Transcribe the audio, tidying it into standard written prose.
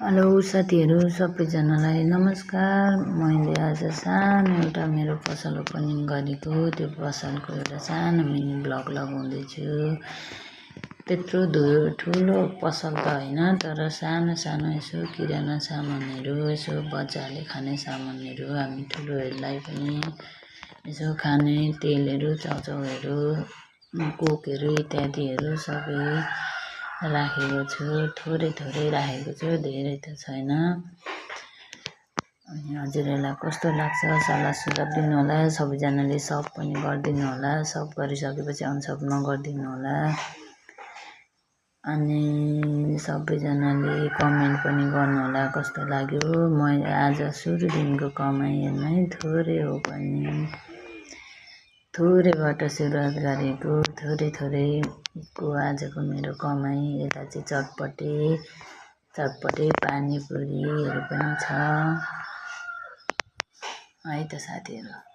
Hello साथीहरू सबैजनालाई नमस्कार। मैले आज सानो एउटा मेरो पसल ओपनिङ गरेको, त्यो पसलको एउटा सानो मिनी ब्लग लगाउँदैछु। त्यत्रो ठुलो पसल त होइन, तर सानो सानो यसो किराना सामानहरू, यसो बच्चाहरूले खाने सामानहरू, हामी ठुलोहरूलाई पनि यसो खाने तेलहरू, चाउचाउहरू, कोकहरू इत्यादिहरू सबै राखेको छु। थोरै राखेको छु, धेरै त छैन। अनि हजुरहरूलाई कस्तो लाग्छ सल्लाह सुझाव दिनु होला। सबैजनाले सब पनि गरिदिनु होला। सब गरिसकेपछि अनसब नगरिदिनु होला। अनि सबैजनाले कमेन्ट पनि गर्नु होला कस्तो लाग्यो। मैले आज सुरुदेखिको कमाइ हेर्नु है, थोरै हो पनि थोरैबाट सुरुवात गरेको, थोरैको आजको मेरो कमाइ। यता चाहिँ चटपटे पानीपुरीहरू पनि छ है त साथीहरू।